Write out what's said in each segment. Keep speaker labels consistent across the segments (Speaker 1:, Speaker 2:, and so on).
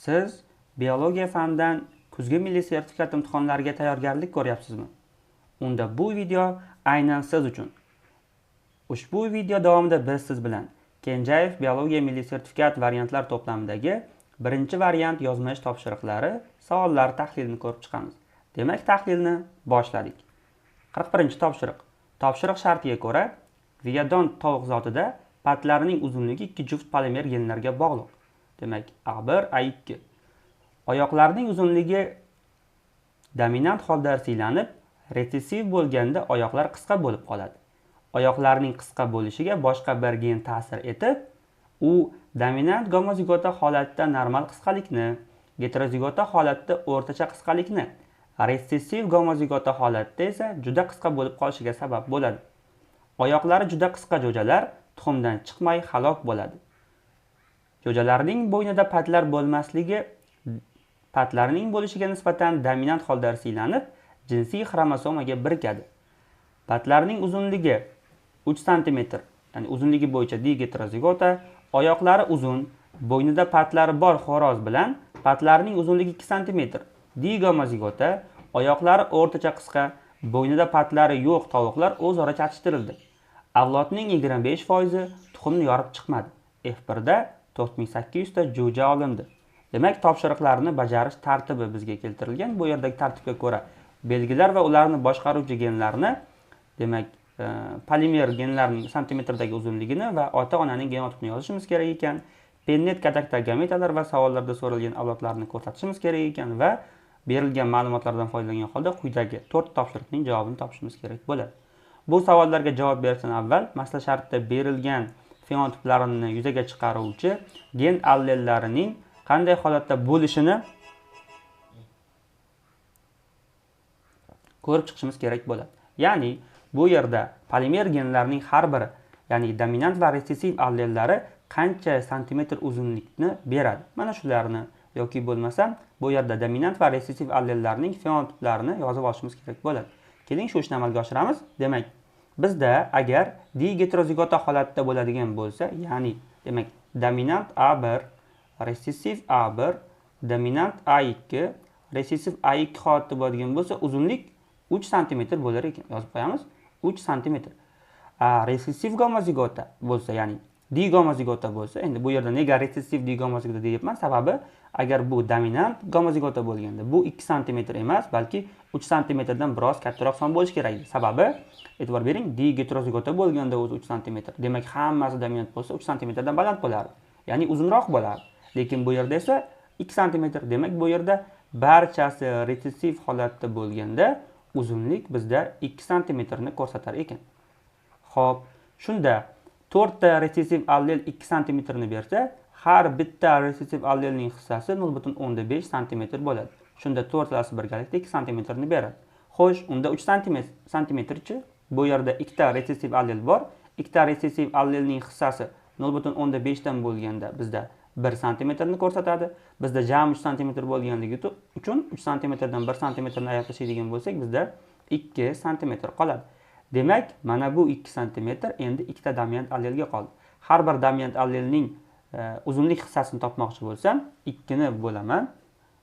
Speaker 1: Siz biologiya fanidan kuzgi milliy sertifikat imtihonlariga tayyorgarlik ko'ryapsizmi? Unda bu video aynan siz uchun. Ushbu video davomida biz siz bilan Kenjayev biologiya milliy sertifikat variantlar to'plamidagi birinchi variant yozma ish topshiriqlari savollar tahlilini ko'rib chiqamiz. Demak, tahlilni boshladik. 41-topshiriq. Topshiriq shartiga ko'ra, Viadon tovuq zotida patlarining uzunligi 2 juft polimer genlarga bog'liq. Demak, A1, A2. Oyoqlarning uzunligi dominant holda irsiylanib, retsessiv bo'lganda oyoqlar qisqa bo'lib qoladi. Oyoqlarning qisqa bo'lishiga boshqa bir gen ta'sir etib, u dominant gomozigota holatda normal qisqalikni, geterozigota holatda o'rtacha qisqalikni, retsessiv gomozigota holatda esa juda qisqa bo'lib qolishiga sabab bo'ladi. Oyoqlari juda qisqa jo'jalar tuxumdan chiqmay halok bo'ladi. Jo'jalarning bo'ynida patlar bo'lmasligi patlarning bo'lishiga nisbatan dominant holda irsiylanib, jinsiy xromosomaga birikadi. Patlarning uzunligi 3 sm, ya'ni uzunligi bo'yicha D geterozigota, oyoqlari uzun, bo'ynida patlari bor xo'roz bilan patlarining uzunligi 2 sm, D gomozigota, oyoqlari o'rtacha qisqa, bo'ynida patlari yo'q tovuqlar o'zaro chatishtirildi. Avlodning 25% tuxumni yorib chiqmadi. F1 da 4800 ta jo'ja olindi. Demak, topshiriqlarni bajarish tartibi bizga keltirilgan. Bu yerdagi tartibga ko'ra belgilar va ularni boshqaruvchi genlarni, demak, polimer genlarning santimetrdagi uzunligini va ota-onaning genotipini yozishimiz kerak ekan. Pennet katakda gametalar va savollarda so'ralgan avlodlarni ko'rsatishimiz kerak ekan va berilgan ma'lumotlardan foydalangan holda quyidagi 4 topshiriqning javobini topishimiz kerak bo'ladi. Bu savollarga javob berishdan avval masala shartida berilgan fenotiplarni yuzaga chiqaruvchi gen allellarining qanday holatda bo'lishini ko'rib chiqishimiz kerak bo'ladi. Ya'ni bu yerda polimer genlarning har biri, ya'ni dominant va retsessiv allellari qancha santimetr uzunlikni beradi. Mana shularni yoki bo'lmasa bu yerda dominant va retsessiv allellarning fenotiplarini yozib olishimiz kerak bo'ladi. Keling, shu ishni amalga oshiramiz. Demak, bizda agar D geterozigota holatda bo'ladigan bo'lsa, ya'ni demak dominant A1, retsessiv A1, dominant A2, retsessiv A2 holatda bo'ladigan bo'lsa, uzunlik 3 sm bo'lar ekan. Yozib qo'yamiz. 3 sm. Retsessiv gomozigota bo'lsa, ya'ni D gomozigota bo'lsa, endi bu yerda nega retsessiv D gomozigota deyapman? Sababi agar bu dominant gomozigota bo'lganda bu 2 sm emas, balki 3 sm dan biroz kattaroq son bo'lishi kerak edi. Sababi, e'tibor bering, D geterozigota bo'lganda o'zi 3 sm. Demak, hammasi dominant bo'lsa 3 sm dan baland bo'lardi. Ya'ni uzunroq bo'lardi. Lekin bu yerda esa 2 sm. Demak, bu yerda barchasi retsessiv holatda bo'lganda uzunlik bizda 2 sm ni ko'rsatar ekan. Xo'p, shunda 4 ta retsessiv allel 2 sm ni bersa, har bitta retsessiv allelning hissasi 0.5 sm bo'ladi. Shunda 4talasi birgalikda 2 sm ni beradi. Xo'sh, unda 3 santimetrchi bu yerda 2 ta retsessiv allel bor. 2 ta retsessiv allelning hissasi 0.5 dan bo'lganda bizda 1 sm ni ko'rsatadi. Bizda jami 3 sm bo'lganligi uchun 3 sm dan 1 sm ni ayirib tashlaydigan bo'lsak, bizda 2 sm qoladi. Demak, mana bu 2 sm endi 2 ta dominant allelga qoldi. Har bir dominant allelning uzunlik hissasini topmoqchi bo'lsam, 2 ni bo'laman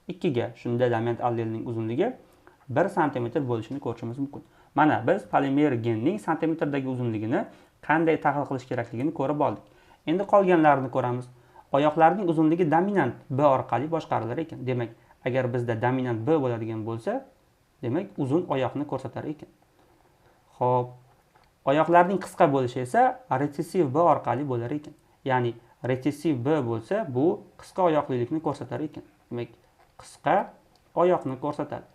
Speaker 1: 2 ga. Shunda dominant allelning uzunligi 1 sm bo'lishini ko'rishimiz mumkin. Mana biz polimer genning santimetrdagi uzunligini qanday tahlil qilish kerakligini ko'rib oldik. Endi qolganlarini ko'ramiz. Oyoqlarning uzunligi dominant B orqali boshqarilar ekan. Demak, agar bizda dominant B bo'ladigan bo'lsa, demak uzun oyoqni ko'rsatar ekan. Xo'p, oyoqlarning qisqa bo'lishi esa retsessiv B orqali bo'lar ekan. Ya'ni retsessiv B bo'lsa, bu qisqa oyoqlilikni ko'rsatar ekan. Demak, qisqa oyoqni ko'rsatadi.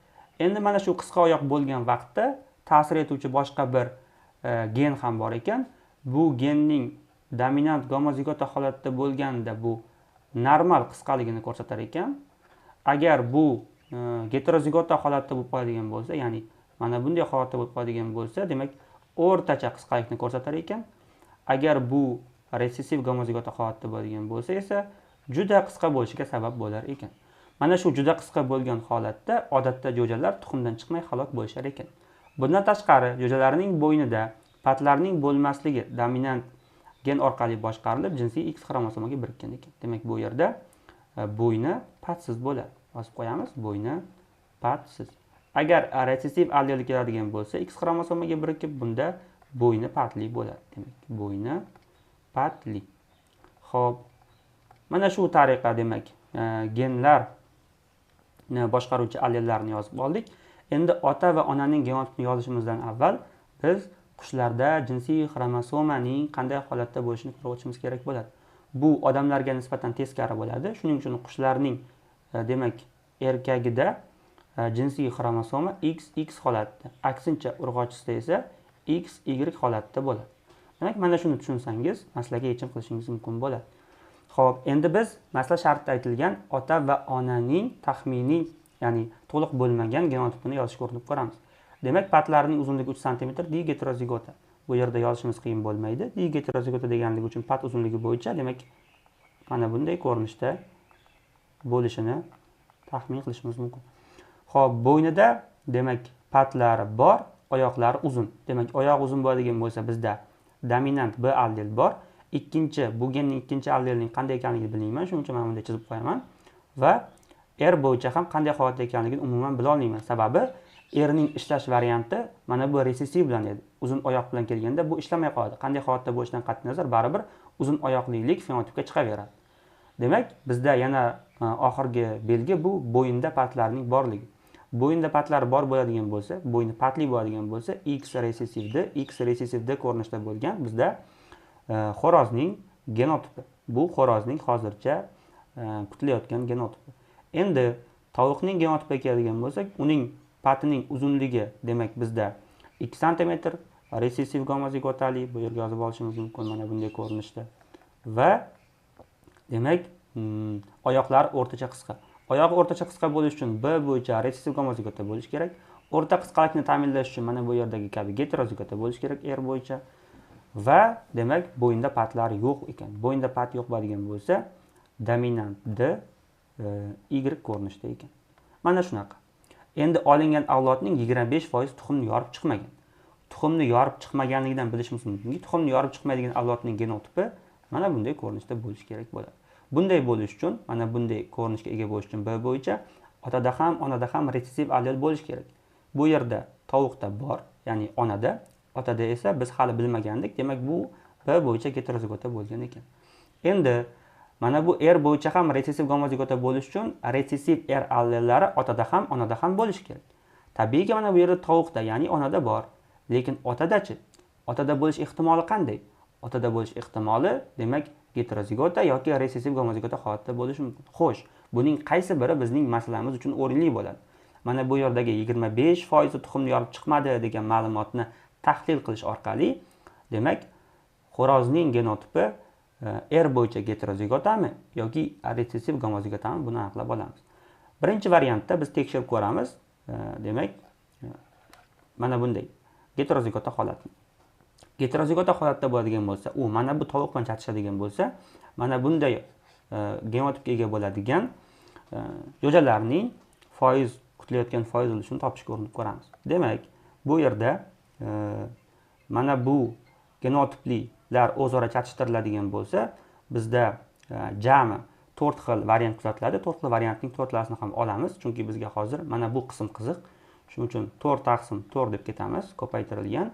Speaker 1: Endi mana shu qisqa oyoq bo'lgan vaqtda ta'sir etuvchi boshqa bir gen ham bor ekan. Bu genning dominant gomozigota holatda bo'lganda bu normal qisqaligini ko'rsatar ekan. Agar bu geterozigota holatda bo'lib qoladigan bo'lsa, ya'ni mana bunday holatda bo'lib qoladigan bo'lsa, demak o'rtacha qisqalikni ko'rsatar ekan. Agar bu retsessiv gomozigota holatda bo'ladigan bo'lsa esa juda qisqa bo'lishiga sabab bo'lar ekan. Mana shu juda qisqa bo'lgan holatda odatda jo'jalar tuxumdan chiqmay halok bo'lishar ekan. Bundan tashqari, jo'jalarning bo'ynida patlarning bo'lmasligi dominant gen orqali boshqarilib, jinsiy X xromosomaga birikkan ekan. Demak, bu yerda Bo'yni patsiz bo'ladi. Yozib qo'yamiz, bo'yni patsiz. Agar resessiv allel keladigan bo'lsa, X xromosomaga birikib, bunda bo'yni patli bo'ladi. Demak, bo'yni patli. Xo'p, mana shu tariqa demak, genlarni boshqaruvchi allellarni yozib oldik. Endi ota va onaning genotipini yozishimizdan avval biz qushlarda jinsiy xromosomaning qanday holatda bo'lishini ko'rib o'tishimiz kerak bo'ladi. Bu odamlarga nisbatan teskari bo'ladi. Shuning uchun qushlarning demak erkagida jinsiy xromosoma XX holatda, aksincha urg'ochisida esa XY holatda bo'ladi. Demak, mana shuni tushunsangiz, masalaga yechim qilishingiz mumkin bo'ladi. Xo'p, endi biz masala shartida aytilgan ota va onaning taxminiy, ya'ni to'liq bo'lmagan genotipini yozishga urinib ko'ramiz. Demak, patlarining uzunligi 3 sm digeterozigota. Bu yerda yozishimiz qiyin bo'lmaydi. Digeterozigota deganligi uchun pat uzunligi bo'yicha, demak, mana bunday ko'rinishda bo'lishini taxmin qilishimiz mumkin. Xo'p, bo'ynida demak patlari bor, oyoqlari uzun. Demak, oyoq uzun bo'ladigan bo'lsa, bizda dominant B allel bor. Ikkinchi, bu genning ikkinchi allelining qanday ekanligini bilmayman, shuning uchun mana bunday chizib qo'yaman. Va R bo'yicha ham qanday holatda ekanligini umuman bila olmayman. Sababi Rning ishlash varianti mana bu resessiv bilan edi. Uzun oyoq bilan kelganda bu ishlamay qoladi. Qanday holatda bo'lishidan qat'iy nazar baribir uzun oyoqlilik fenotipga chiqaveradi. Demak, bizda yana oxirgi belgi bu bo'yinda patlarning borligi. Bo'yinda patlari bor bo'ladigan bo'lsa, bo'yni patli bo'ladigan bo'lsa, X resessiv D, X resessiv D ko'rinishda bo'lgan bizda xo'rozning genotipi. Bu xo'rozning hozircha kutilayotgan genotipi. Endi tovuqning genotipiga keladigan bo'lsak, uning patining uzunligi demak bizda 2 sm resessiv gomozigotali, bu yerga yozib olishimiz mumkin mana bunday ko'rinishda. Va demak, oyoqlar o'rtacha qisqa. Oyoq o'rtacha qisqa bo'lishi uchun B bo'yicha resessiv gomozigota bo'lishi kerak. O'rta qisqalikni ta'minlash uchun mana bu yerdagi kabi geterozigota bo'lishi kerak R bo'yicha. Va demak, bo'yinda patlar yo'q ekan. Bo'yinda pat yo'q bo'ladigan bo'lsa, dominant D Y ko'rinishda ekan. Mana shunaqa. Endi olingan avlodning 25% tuxumni yorib chiqmagan. Tuxumni yorib chiqmaganligidan bilishimiz mumkinki, tuxumni yorib chiqmaydigan avlodning genotipi mana bunday ko'rinishda bo'lishi kerak bo'ladi. Bunday bo'lish uchun, mana bunday ko'rinishga ega bo'lish uchun B bo'yicha otada ham, onada ham resessiv allel bo'lishi kerak. Bu yerda tovuqda bor, ya'ni onada, otada esa biz hali bilmagandik. Demak, bu B bo'yicha geterozigota bo'lgan ekan. Endi mana bu R bo'yicha ham resessiv gomozigota bo'lish uchun resessiv R allellari otada ham, onada ham bo'lishi kerak. Tabiiyki, mana bu yerda tovuqda, ya'ni onada bor. Lekin otadachi? Otada bo'lish ehtimoli qanday? Otada bo'lish ehtimoli, demak, geterozigota yoki resessiv gomozigota holatda bo'lishi mumkin. Xo'sh, buning qaysi biri bizning masalamiz uchun o'rinli bo'ladi? Mana bu yerdagi 25% tuxumni yorib chiqmadi degan ma'lumotni tahlil qilish orqali, demak, xo'rozning genotipi R bo'yicha geterozigotami yoki resessiv gomozigotami, buni aniqlab olamiz. Birinchi variantda biz tekshirib ko'ramiz, demak, mana bunday geterozigota holatni. Geterozigota holatda bo'ladigan bo'lsa, u mana bu tovuq bilan chatishadigan bo'lsa, mana bunday genotipga ega bo'ladigan jo'jalarning foiz, kutilayotgan foiz ulushini topishga urinib ko'ramiz. Demak, bu yerda mana bu genotiplilar o'zaro chatishtiriladigan bo'lsa, bizda jami 4 xil variant kuzatiladi. 4 xil variantning to'rttalasini ham olamiz, chunki bizga hozir mana bu qism qiziq. Shuning uchun 4 taqsim 4 deb ketamiz, ko'paytirilgan.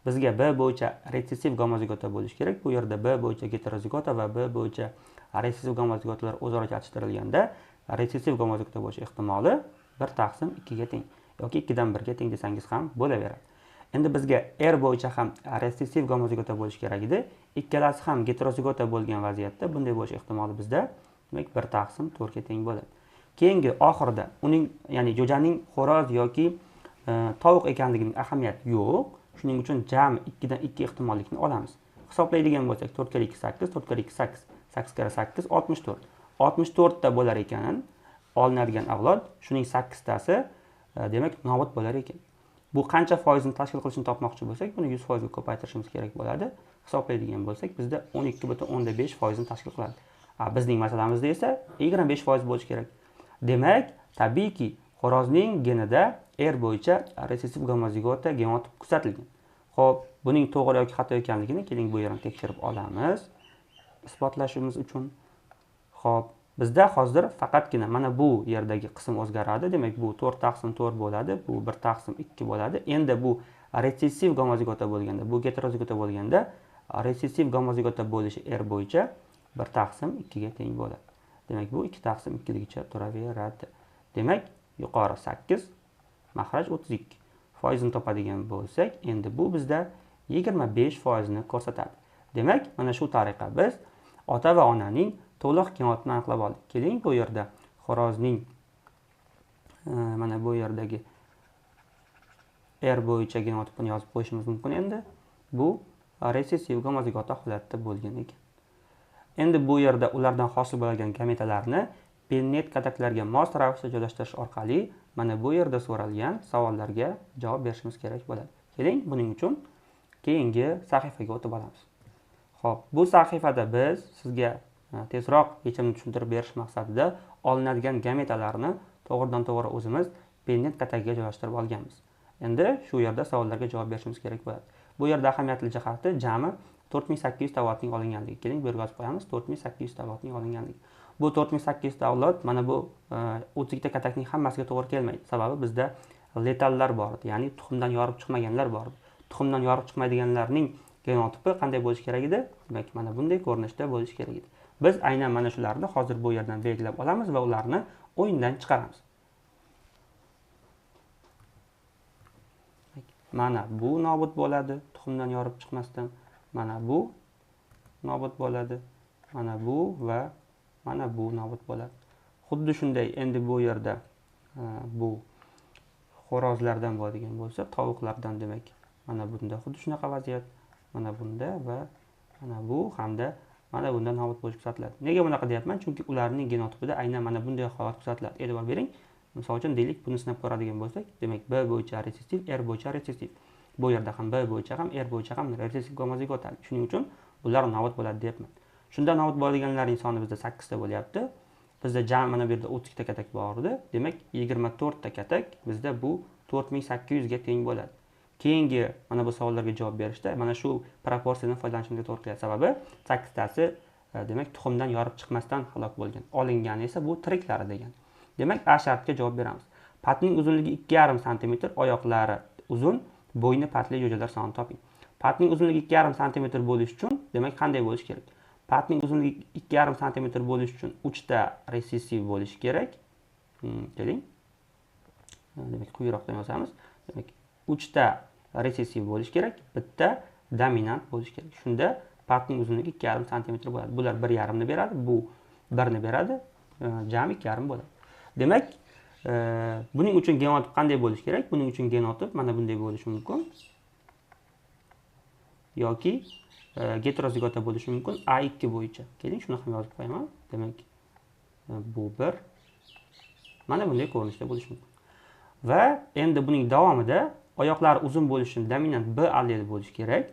Speaker 1: Bizga B bo'yicha retsessiv gomozigota bo'lishi kerak. Bu yerda B bo'yicha geterozigota va B bo'yicha retsessiv gomozigotalar o'zaro chatishtirilganda retsessiv gomozigota bo'lish ehtimoli 1 taqsim 2 ga teng yoki 2 dan 1 ga teng desangiz ham bo'laveradi. Endi bizga R bo'yicha ham retsessiv gomozigota bo'lishi kerak edi. Ikkalasi ham geterozigota bo'lgan vaziyatda bunday bo'lish ehtimoli bizda demak 1 taqsim 4 ga teng bo'ladi. Keyingi oxirida uning, ya'ni jo'janing xo'roz yoki tovuq ekanligining ahamiyati yo'q. Shuning uchun jami 2 dan 2 ehtimollikni olamiz. Hisoblaydigan bo'lsak, 4 kara 2 8, 4 kara 2 8, 8 kara 8 64. 64 ta bo'lar ekan olinadigan avlod, shuning 8 tasi demak nobud bo'lar ekan. Bu qancha foizini tashkil qilishini topmoqchi bo'lsak, buni 100% ga ko'paytirishimiz kerak bo'ladi. Hisoblaydigan bo'lsak, bizda 12,5 foizini tashkil qiladi. Bizning masalamizda esa 25% bo'lishi kerak. Demak, tabiiyki, xo'rozning genida R bo'yicha retsessiv gomozigota genotip kuzatilgan. Xo'p, buning to'g'ri yoki xato ekanligini keling bu yerdan tekshirib olamiz isbotlashimiz uchun. Xo'p, Bizda hozir faqatgina mana bu yerdagi qism o'zgaradi. Demak, bu 4 taqsim 4 bo'ladi, bu 1 taqsim 2 bo'ladi. Endi bu resessiv gomozigota bo'lganda, bu geterozigota bo'lganda resessiv gomozigota bo'lishi R bo'yicha 1 taqsim 2 ga teng bo'ladi. Demak, bu 2 taqsim 2 ligicha turaveradi. Demak, yuqori 8, mahraj 32. Foizini topadigan bo'lsak, endi bu bizda 25% ni ko'rsatadi. Demak, mana shu tariqa biz ota va onaning to'liq genotipini aniqlab oldik. Keling, bu yerda xo'rozning mana bu yerdagi R bo'yicha genotipini yozib qo'yishimiz mumkin endi. Bu resessiv gomozigota holatda bo'lgan ekan. Endi bu yerda ulardan hosil bo'lgan gametalarni Pennet kataklarga mos ravishda joylashtirish orqali mana bu yerda so'ralgan savollarga javob berishimiz kerak bo'ladi. Keling, buning uchun keyingi sahifaga o'tib olamiz. Xo'p, bu sahifada biz sizga tezroq yechimni tushuntirib berish maqsadida olinadigan gametalarni to'g'ridan-to'g'ri o'zimiz Pennet katagiga joylashtirib olganmiz. Endi shu yerda savollarga javob berishimiz kerak bo'ladi. Bu yerda ahamiyatli jihati jami 4800 ta avlodning olinganligi. Keling, bu yerga yozib qo'yamiz 4800 ta avlodning olinganligi. Bu 4800 ta avlod mana bu 32 ta katakning hammasiga to'g'ri kelmaydi. Sababi bizda letallar bor edi, ya'ni tuxumdan yorib chiqmaganlar bor edi. Tuxumdan yorib chiqmaydiganlarning genotipi qanday bo'lishi kerak edi? Demak, mana bunday ko'rinishda bo'lishi kerak edi. Biz aynan mana shularni hozir bu yerdan belgilab olamiz va ularni o'yindan chiqaramiz. Mana bu nobud bo'ladi, tuxumdan yorib chiqmasdan. Mana bu nobud bo'ladi, mana bu va mana bu nobud bo'ladi. Xuddi shunday endi bu yerda bu xo'rozlardan bo'ladigan bo'lsa, tovuqlardan demak, mana bunda xuddi shunaqa vaziyat, mana bunda va mana bu hamda mana bunda nobud bo'lishi kuzatiladi. Nega bunaqa deyapman? Chunki ularning genotipida aynan mana bunday holat kuzatiladi. E'tibor bering. Misol uchun deylik, buni sinab ko'radigan bo'lsak, demak B bo'yicha resessiv, R bo'yicha resessiv. Bu yerda ham B bo'yicha ham R bo'yicha ham resessiv gomozigota. Shuning uchun bular nobud bo'ladi deyapman. Shunda nobud bo'ladiganlarning soni bizda 8 ta bo'lyapti. Bizda jami mana bu yerda 32 ta katak bor edi. Demak, 24 ta katak bizda bu 4800 ga teng bo'ladi. Keyingi mana bu savollarga javob berishda mana shu proporsiyadan foydalanishimizga to'g'ri keladi. Sababi 8 tasi demak tuxumdan yorib chiqmasdan halok bo'lgan. Olingani esa bu tiriklari degan. Demak, A shartga javob beramiz. Patning uzunligi 2,5 santimetr, oyoqlari uzun, bo'yni patli jo'jalar sonini toping. Patning uzunligi 2,5 santimetr bo'lishi uchun demak qanday bo'lishi kerak? Patning uzunligi 2,5 santimetr bo'lishi uchun 3 ta resessiv bo'lishi kerak. Keling. Demak, quyiroqdan yozamiz. Demak, 3 ta resessiv bo'lishi kerak, bitta dominant bo'lishi kerak. Shunda patning uzunligi 2,5 santimetr bo'ladi. Bular 1,5 ni beradi, bu 1 ni beradi, jami 2,5 bo'ladi. Demak, buning uchun genotip qanday bo'lishi kerak? Buning uchun genotip mana bunday bo'lishi mumkin. Yoki geterozigota bo'lishi mumkin A2 bo'yicha. Keling, shuni ham yozib qo'yaman. Demak, bu 1 mana bunday ko'rinishda bo'lishi mumkin. Va endi buning davomida oyoqlari uzun bo'lishi uchun dominant B alleli bo'lishi kerak.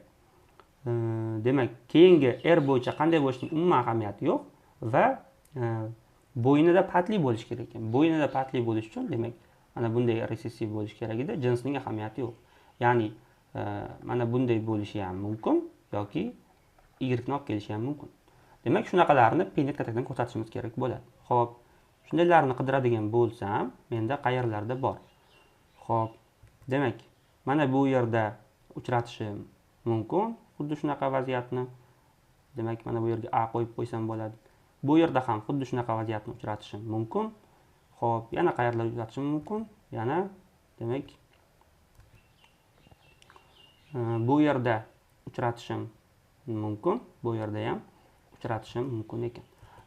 Speaker 1: Demak, keyingi R bo'yicha qanday bo'lishining umuman ahamiyati yo'q va bo'ynida patli bo'lishi kerak ekan. Bo'ynida patli bo'lishi uchun demak, mana bunday resessiv bo'lishi kerak edi. Jinsning ahamiyati yo'q. Ya'ni mana bunday bo'lishi ham mumkin yoki Y ni olib kelishi ham mumkin. Demak, shunaqalarni Pennet katakdan ko'rsatishimiz kerak bo'ladi. Xo'p, shundaylarni qidiradigan bo'lsam, menda qayerlarda bor? Xo'p, demak, mana bu yerda uchratishim mumkin xuddi shunaqa vaziyatni. Demak, mana bu yerga A qo'yib qo'ysam bo'ladi. Bu yerda ham xuddi shunaqa vaziyatni uchratishim mumkin. Xo'p, yana qayerlarda uchratishim mumkin? Yana demak, bu yerda uchratishim mumkin, bu yerda ham uchratishim mumkin ekan.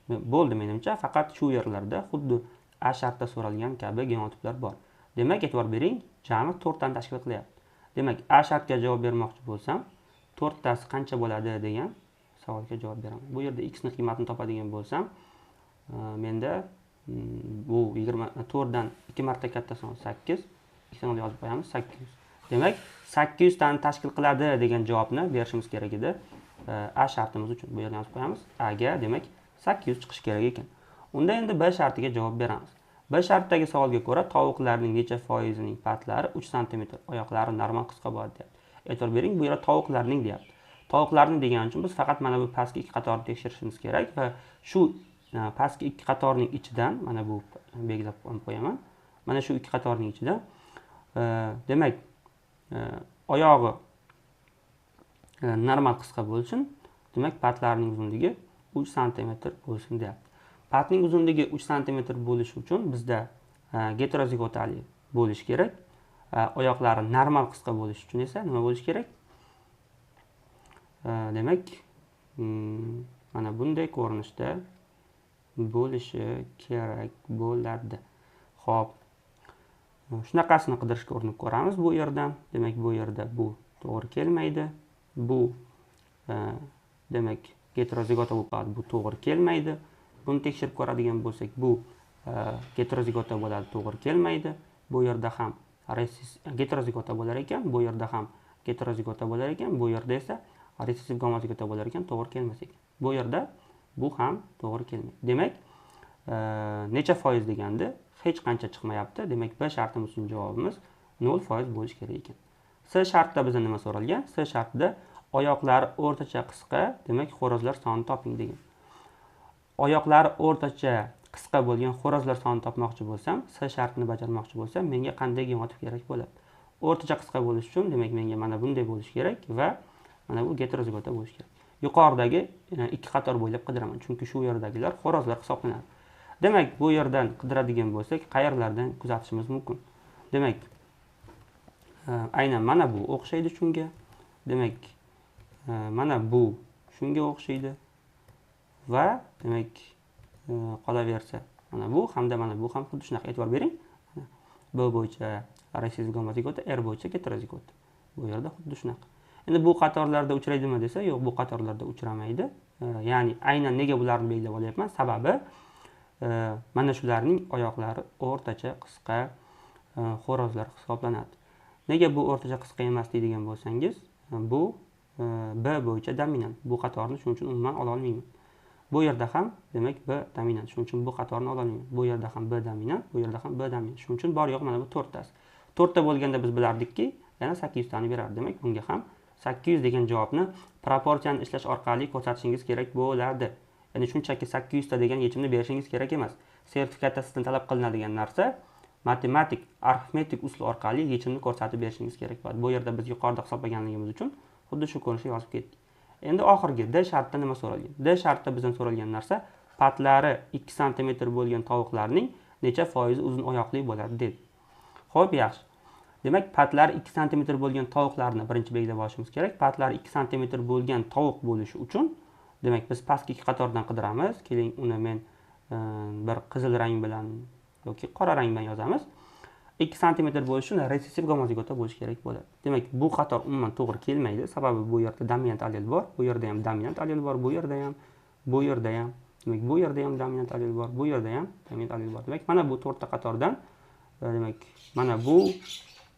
Speaker 1: Bo'ldi menimcha, faqat shu yerlarda xuddi A shartda so'ralgan kabi genotiplar bor. Demak, e'tibor bering, jami 4 tani tashkil qilyapti. Demak, A shartga javob bermoqchi bo'lsam, 4 tasi qancha bo'ladi degan savolga javob beraman. Bu yerda x ni qiymatini topadigan bo'lsam, menda bu 24 dan 2 marta katta son 8, x ni yozib qo'yamiz 800. Demak, 800 tani tashkil qiladi degan javobni berishimiz kerak edi. A shartimiz uchun bu yerdan yozib qo'yamiz. A ga demak 800 chiqishi kerak ekan. Unda endi B shartiga javob beramiz. B shartdagi savolga ko'ra tovuqlarning necha foizining patlari 3 santimetr, oyoqlari normal qisqa bo'ladi deyapti. E'tibor bering, bu yerda tovuqlarning deyapti. Tovuqlarning degani uchun biz faqat mana bu pastki ikki qatorni tekshirishimiz kerak va shu Pastki ikki qatorning ichidan mana bu belgilab qo'yaman. Mana shu ikki qatorning ichidan demak oyog'i normal qisqa bo'lsin, demak patlarning uzunligi 3 sm bo'lsin deyapti. Patning uzunligi 3 sm bo'lishi uchun bizda geterozigotali bo'lishi kerak. Oyoqlari normal qisqa bo'lishi uchun esa nima bo'lishi kerak? Demak, mana bunday ko'rinishda bo'lishi kerak bo'ladi. Xo'p, shunaqasini qidirishga urinib ko'ramiz bu yerdan. Demak, bu yerda bu to'g'ri kelmaydi. Bu demak geterozigota bo'lib qoladi, bu to'g'ri kelmaydi. Buni tekshirib ko'radigan bo'lsak, bu geterozigota bo'ladi, to'g'ri kelmaydi. Bu yerda ham geterozigota bo'lar ekan, bu yerda ham geterozigota bo'lar ekan, bu yerda esa resessiv gomozigota bo'lar ekan, to'g'ri kelmas ekan. Bu yerda bu ham to'g'ri kelmaydi. Demak, necha foiz deganda hech qancha chiqmayapti. Demak, B shartimiz uchun javobimiz 0% bo'lishi kerak ekan. C shartda bizdan nima so'ralgan? C shartida oyoqlari o'rtacha qisqa, demak xo'rozlar sonini toping degan. Oyoqlari o'rtacha qisqa bo'lgan xo'rozlar sonini topmoqchi bo'lsam, C shartini bajarmoqchi bo'lsam, menga qanday genotip kerak bo'ladi? O'rtacha qisqa bo'lishi uchun, demak, menga mana bunday bo'lishi kerak va mana bu geterozigota bo'lishi kerak. Yuqoridagi ikki qator bo'ylab qidiraman, chunki shu yerdagilar xo'rozlar hisoblanadi. Demak, bu yerdan qidiradigan bo'lsak, qayerlardan kuzatishimiz mumkin? Demak, aynan mana bu o'xshaydi shunga. Demak, mana bu shunga o'xshaydi va demak, qolaversa mana bu hamda mana bu ham xuddi shunaqa. E'tibor bering. B bo'yicha resessiv gomozigota, R bo'yicha geterozigota. Bu yerda xuddi shunaqa. Endi bu qatorlarda uchraydimi desa, yo'q, bu qatorlarda uchramaydi. Ya'ni aynan nega bularni belgilab olyapman? Sababi mana shularning oyoqlari o'rtacha qisqa xo'rozlar hisoblanadi. Nega bu o'rtacha qisqa emas deydigan bo'lsangiz, bu B bo'yicha dominant. Bu qatorni shuning uchun umuman ola olmayman. Bu yerda ham demak B dominant. Shuning uchun bu qatorni ola olmayman. Bu yerda ham B dominant, bu yerda ham B dominant. Shuning uchun bor yo'q mana bu to'rttasi. To'rtta bo'lganda biz bilardikki, yana 800 tani berardi. Demak, bunga ham 800 degan javobni proporsiyani ishlash orqali ko'rsatishingiz kerak bo'ladi. Ya'ni shunchaki 800 ta degan yechimni berishingiz kerak emas. Sertifikatda sizdan talab qilinadigan narsa matematik, arifmetik usul orqali yechimni ko'rsatib berishingiz kerak bo'ladi. Bu yerda biz yuqorida hisoblaganligimiz uchun xuddi shu ko'rinishda yozib ketdik. Endi oxirgi D shartda nima so'ralgan? D shartda bizdan so'ralgan narsa patlari 2 sm bo'lgan tovuqlarning necha foizi uzun oyoqli bo'ladi dedi. Xo'p, yaxshi. Demak, patlari 2 sm bo'lgan tovuqlarni birinchi belgilab olishimiz kerak. Patlari 2 sm bo'lgan tovuq bo'lishi uchun, demak, biz pastki ikki qatordan qidiramiz. Keling, uni men bir qizil rang bilan yoki qora rang bilan yozamiz. 2 sm bo'lishi uchun resessiv gomozigota bo'lishi kerak bo'ladi. Demak, bu qator umuman to'g'ri kelmaydi. Sababi bu yerda dominant allel bor, bu yerda ham dominant allel bor, bu yerda ham, bu yerda ham. Demak, bu yerda ham dominant allel bor, bu yerda ham dominant allel bor. Demak, mana bu to'rtta qatordan demak, mana bu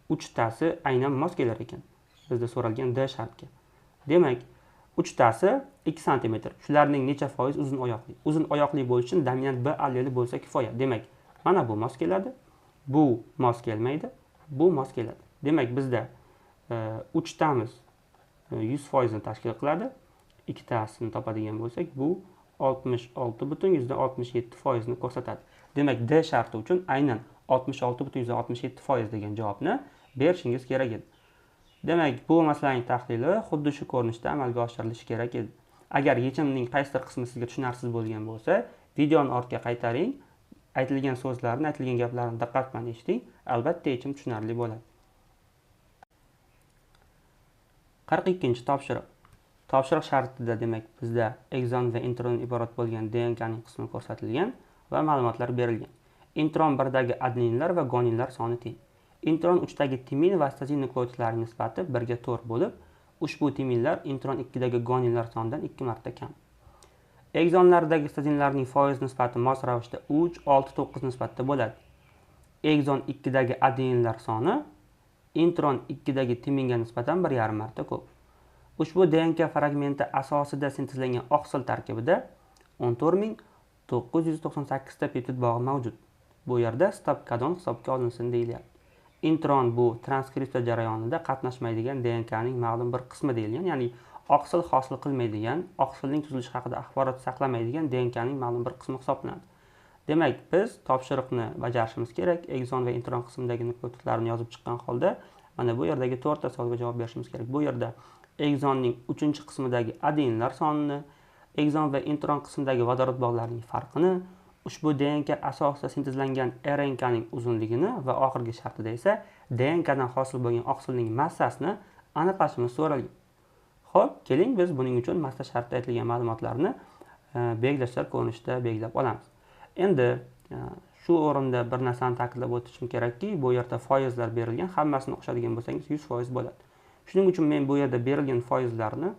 Speaker 1: uchtasi aynan mos kelar ekan. Bizda so'ralgan D shartga. Demak, uchtasi 2 sm. Shularning necha foiz uzun oyoqli? Uzun oyoqli bo'lish uchun dominant B alleli bo'lsa kifoya. Demak, mana bu mos keladi. Bu mos kelmaydi, bu mos keladi. Demak, bizda uchtamiz 100% ni tashkil qiladi. Ikkitasini topadigan bo'lsak, bu 66,67% ni ko'rsatadi. Demak, D sharti uchun aynan 66,67% degan javobni berishingiz kerak edi. Demak, bu masalaning tahlili xuddi shu ko'rinishda amalga oshirilishi kerak edi. Agar yechimning qaysidir qismi sizga tushunarsiz bo'lgan bo'lsa, videoni ortga qaytaring, aytilgan so'zlarni, aytilgan gaplarni diqqat bilan eshiting, albatta yechim tushunarli bo'ladi. 42-topshiriq. Topshiriq shartida demak bizda ekzon va intron iborat bo'lgan DNK ning qismi ko'rsatilgan va ma'lumotlar berilgan. Intron 1dagi adeninlar va guaninlar soni teng. Intron 3dagi timin va sitozin nukleotidlarining nisbati 1 ga 4 bo'lib, ushbu timinlar intron 2dagi guaninlar sonidan 2 marta kam. Ekzonlardagi sitozinlarning foiz nisbati mos ravishda 3, 6, 9 nisbatda bo'ladi. Ekzon 2dagi adeninlar soni intron 2dagi timinga nisbatan 1,5 marta ko'p. Ushbu DNK fragmenti asosida sintezlangan oqsil tarkibida 14998 ta peptid bog'i mavjud. Bu yerda stop kodon hisobga olinsin deyilyapti. Intron bu transkripsiya jarayonida qatnashmaydigan DNK ning ma'lum bir qismi deyilgan, ya'ni Oqsil hosil qilmaydigan, oqsilning tuzilishi haqida axborot saqlamaydigan DNKning ma'lum bir qismi hisoblanadi. Demak, biz topshiriqni bajarishimiz kerak. Ekzon va intron qismidagi nukleotidlarni yozib chiqqan holda mana bu yerdagi 4 ta savolga javob berishimiz kerak. Bu yerda ekzonning 3-qismidagi adeninlar sonini, ekzon va intron qismidagi vodorod bog'larining farqini, ushbu DNK asosida sintezlangan RNKning uzunligini va oxirgi shartida esa DNKdan hosil bo'lgan oqsilning massasini aniqlashimiz so'ralgan. Xo'p, keling biz buning uchun massa shartida aytilgan ma'lumotlarni belgilashlar ko'rinishida belgilab olamiz. Endi shu o'rinda bir narsani ta'kidlab o'tishim kerakki, bu yerda foizlar berilgan, hammasini qo'shadigan bo'lsangiz 100% bo'ladi. Shuning uchun men bu yerda berilgan foizlarni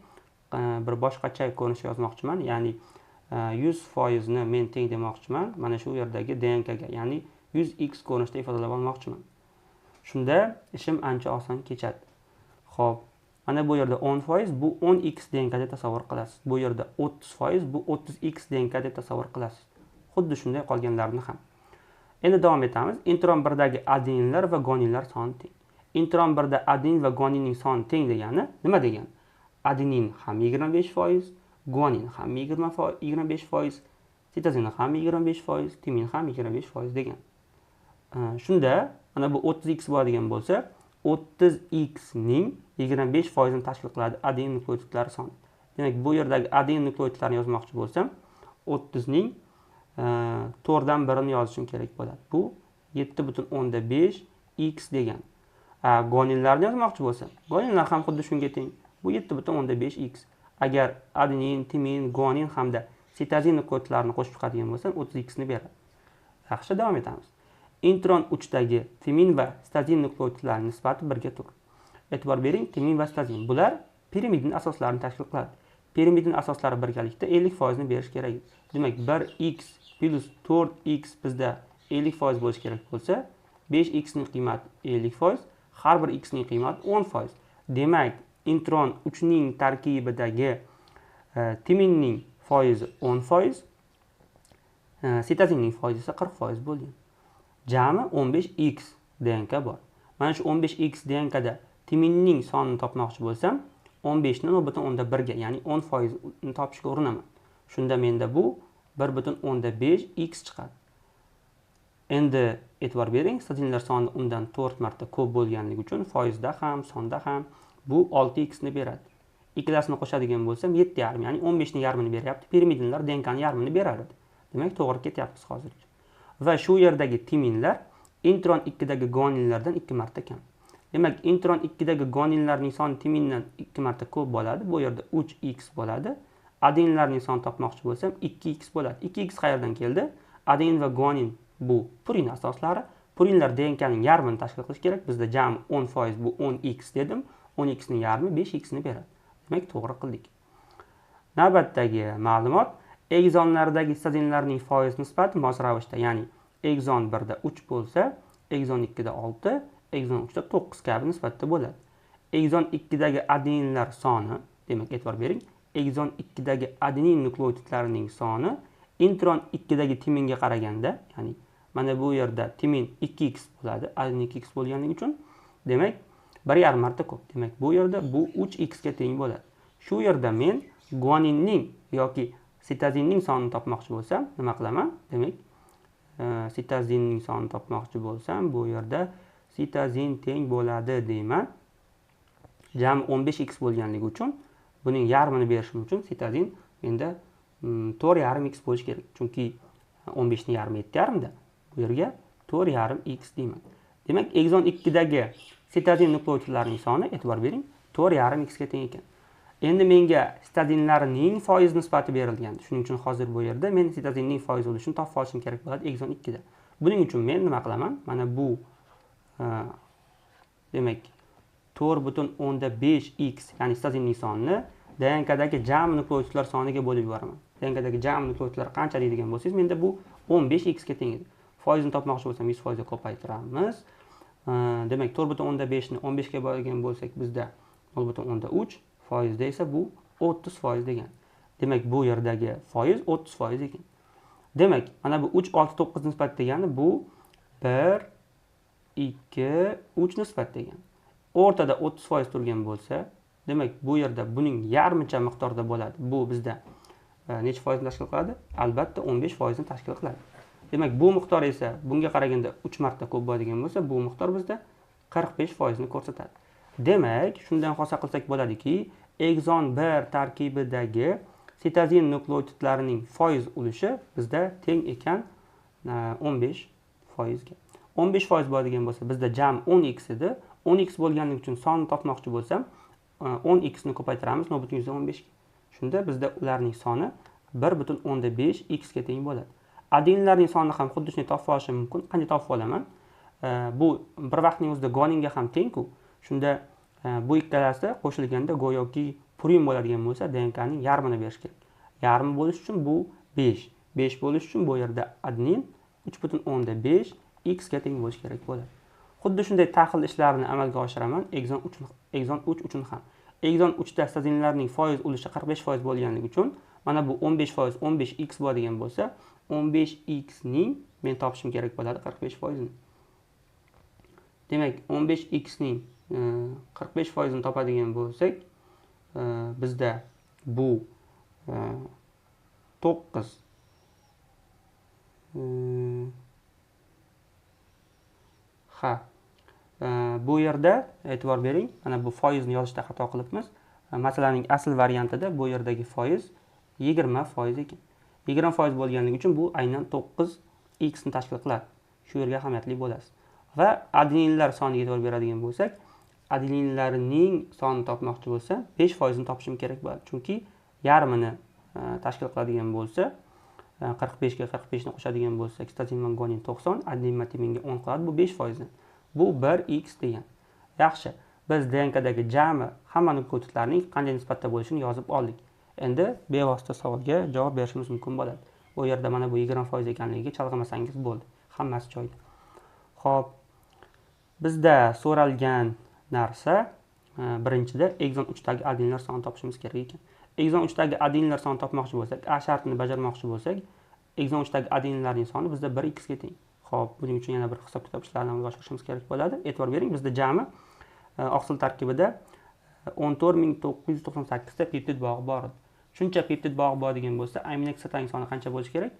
Speaker 1: bir boshqacha ko'rinishda yozmoqchiman, ya'ni 100% ni men teng demoqchiman mana shu yerdagi DNKga, ya'ni 100x ko'rinishda ifodalab olmoqchiman. Shunda ishim ancha oson kechadi. Xo'p, mana bu yerda 10% bu 10x DNK deb tasavvur qilasiz. Bu yerda 30% bu 30x DNK deb tasavvur qilasiz. Xuddi shunday qolganlarini ham. Endi davom etamiz. Intron 1dagi adeninlar va guaninlar soni teng. Intron 1da adenin va guaninning soni teng degani nima degani? Adenin ham 25%, guanin ham 25%, sitozin ham 25%, timin ham 25% degan. Shunda mana bu 30x bo'ladigan bo'lsa, 30x ning 25% tashkil qiladi adenin nukleotidlari soni. Demak, bu yerdagi adenin nukleotidlarini yozmoqchi bo'lsam, 30 ning 4dan birini yozishim kerak bo'ladi. Bu 7,5 x degan. Guaninlarni yozmoqchi bo'lsam, guaninlar ham xuddi shunga teng. Bu 7,5 x. Agar adenin, timin, guanin hamda sitozin nukleotidlarini qo'shib chiqadigan bo'lsam, 30x ni beradi. Yaxshi, davom etamiz. Intron 3 dagi timin va sitozin nukleotidlarining nisbati 1ga 4. E'tibor bering, timin va sitozin bular pirimidin asoslarini tashkil qiladi. Pirimidin asoslari birgalikda 50% ni berish kerak. Demak, 1x plus 4x bizda 50% bo'lishi kerak bo'lsa, 5x ning qiymati 50%, har bir x ning qiymati 10%. Demak, intron 3 ning tarkibidagi timinning foizi 10%, sitozinning foizi esa 40% bo'lgan. Jami 15x DNK bor. Mana shu 15x DNKda timinning sonini topmoqchi bo'lsam, 15 ni 0,1 ga, ya'ni 10% ni topishga urinaman. Shunda menda bu 1,5 x chiqadi. Endi e'tibor bering, sitozinlar soni undan 4 marta ko'p bo'lganligi uchun foizda ham, sonda ham bu 6x ni beradi. Ikkalasini qo'shadigan bo'lsam 7,5, ya'ni 15 ning yarmini beryapti. Pirimidinlar DNKning yarmini berar edi. Demak, to'g'ri ketyapmiz hozircha. Va shu yerdagi timinlar intron 2 dagi guaninlardan 2 marta kam. Demak, intron 2 dagi guaninlarning soni timindan 2 marta ko'p bo'ladi. Bu yerda 3x bo'ladi. Adeninlarning sonini topmoqchi bo'lsam 2x bo'ladi. 2x qayerdan keldi? Adenin va guanin bu purin asoslari. Purinlar DNKning yarmini tashkil qilish kerak. Bizda jami 10% bu 10x dedim. 10x ning yarmi 5x ni beradi. Demak, to'g'ri qildik. Navbatdagi ma'lumot ekzonlardagi sitozinlarning foiz nisbati mos ravishda, ya'ni ekzon 1 da 3 bo'lsa, ekzon 2 da 6, ekzon 3 da 9 kabi nisbatda bo'ladi. Ekzon 2 dagi adeninlar soni, demak, e'tibor bering, ekzon 2 dagi adenin nukleotidlarining soni intron 2 dagi timinga qaraganda, ya'ni mana bu yerda timin 2x bo'ladi, adenin 2x bo'lganligi uchun, demak, 1,5 marta ko'p. Demak, bu yerda bu 3x ga teng bo'ladi. Shu yerda men guaninning yoki sitozinning sonini topmoqchi bo'lsam, nima qilaman? Demak, sitozinning sonini topmoqchi bo'lsam, bu yerda sitozin teng bo'ladi deyman. Jami 15x bo'lganligi uchun buning yarmini berishim uchun sitozin menda 4,5x bo'lishi kerak. Chunki 15 ning yarmi 7,5da. Bu yerga 4,5x deyman. Demak, ekzon 2 dagi sitozin nukleotidlarining soni, e'tibor bering, 4,5x ga teng ekan. Endi menga sitozinlarning foiz nisbati berilgan. Shuning uchun hozir bu yerda men sitozinning foiz ulushini topib olishim kerak bo'ladi ekzon 2 da. Buning uchun men nima qilaman? Mana bu demak 4,5x, ya'ni sitozinning sonini DNKdagi jami nukleotidlar soniga bo'lib yuboraman. DNKdagi jami nukleotidlar qancha deydigan bo'lsangiz, menda bu 15x ga teng edi. Foizini topmoqchi bo'lsam 100% ga ko'paytiramiz. Demak, 4,5 ni 15 ga bo'lgan bo'lsak, bizda 0,3, foizda esa bu 30% degan. Demak, bu yerdagi foiz 30% ekan. Demak, mana bu 3 6 9 nisbat degani bu 1 2 3 nisbat degani. O'rtada 30% turgan bo'lsa, Demak, bu yerda buning yarmicha miqdorda bo'ladi. Bu bizda necha foizni tashkil qiladi? Albatta 15% ni tashkil qiladi. Demak, bu miqdor esa bunga qaraganda 3 marta ko'p bo'ladigan bo'lsa, bu miqdor bizda 45% ni ko'rsatadi. Demak, shundan xulosa qilsak bo'ladiki, ekzon 1 tarkibidagi sitozin nukleotidlarining foiz ulushi bizda teng ekan 15%ga. 15% bo'ladigan bo'lsa, bizda jami 10x edi. 10x bo'lganligi uchun sonni topmoqchi bo'lsam, 10x ni ko'paytiramiz 0,15 ga. Shunda bizda ularning soni 1,5 x ga teng bo'ladi. Adeninlarning sonini ham xuddi shunday topib olishim mumkin. Qanday topib olaman? Bu bir vaqtning o'zida guaninga ham teng-ku. Shunda bu ikkalasi qo'shilganda go'yoki purin bo'ladigan bo'lsa, DNKning yarmini berish kerak. Yarmi bo'lish uchun bu 5. 5 bo'lish uchun bu yerda adenin 3,5 x ga teng bo'lishi kerak bo'ladi. Xuddi shunday tahlil ishlarini amalga oshiraman ekzon 3 uchun ham. Ekzon 3 da sitozinlarning foiz ulushi 45% bo'lganligi uchun mana bu 15% 15x bo'ladigan bo'lsa, 15x ning men topishim kerak bo'ladi 45%ni. Demak, 15x ning 45%ni topadigan bo'lsak, bizda bu 9 ha, bu yerda e'tibor bering, mana bu foizni yozishda xato qilibmiz. Masalaning asl variantida bu yerdagi foiz 20% ekan. 20% bo'lganligi uchun bu aynan 9x ni tashkil qiladi. Shu yerga ahamiyatli bo'lasiz. Va adeninlar soniga e'tibor beradigan bo'lsak, adeninlarning sonini topmoqchi bo'lsam, 5% ni topishim kerak bo'ladi. Chunki yarmini tashkil qiladigan bo'lsa, 45 ga 45 ni qo'shadigan bo'lsak, sitozin va guanin 90, adenin va timinga 10 qoladi, bu 5%. Bu 1x degan. Yaxshi, biz DNKdagi jami hamma nukleotidlarning qanday nisbatda bo'lishini yozib oldik. Endi bevosita savolga javob berishimiz mumkin bo'ladi. Bu yerda mana bu 20% ekanligiga chalg'imasangiz bo'ldi. Hammasi joyida. Xo'p, bizda so'ralgan narsa birinchida ekzon 3 dagi adeninlar sonini topishimiz kerak ekan. Ekzon 3 dagi adeninlar sonini topmoqchi bo'lsak, A shartini bajarmoqchi bo'lsak, ekzon 3 dagi adeninlarning soni bizda 1x ga teng. Xo'p, buning uchun yana bir hisob-kitob ishlarini amalga oshirishimiz kerak bo'ladi. E'tibor bering, bizda jami oqsil tarkibida 14 998 ta peptid bog'i bor edi. Shuncha peptid bog'i bor degan bo'lsa, aminokislotaning soni qancha bo'lishi kerak?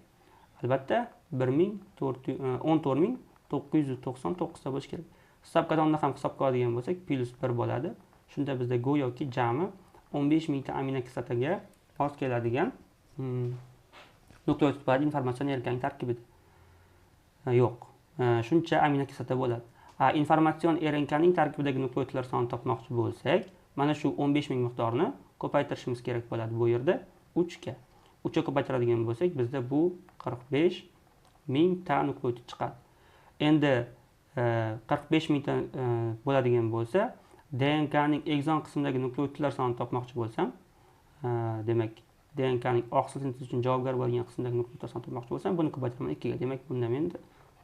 Speaker 1: Albatta, 1 014 999 ta bo'lishi kerak. Hisob-kitobni ham hisobga oladigan bo'lsak, plyus 1 bo'ladi. Shunda bizda go'yoki jami 15 mingta aminokislotaga mos keladigan nukleotid bo'ladi informatsion RNKning tarkibida. Yo'q. Shuncha aminokislota bo'ladi. Informatsion RNKning tarkibidagi nukleotidlar sonini topmoqchi bo'lsak, mana shu 15 ming miqdorini ko'paytirishimiz kerak bo'ladi bu yerda 3 ga. 3 ga ko'paytiradigan bo'lsak, bizda bu 45 mingta nukleotid chiqadi. Endi 45 mingta bo'ladigan bo'lsa, DNKning ekzon qismidagi nukleotidlar sonini topmoqchi bo'lsam, demak, DNKning oqsil sintezi uchun javobgar bo'lgan qismidagi nukleotidlar sonini topmoqchi bo'lsam, buni ko'paytiraman 2 ga. Demak, bunda men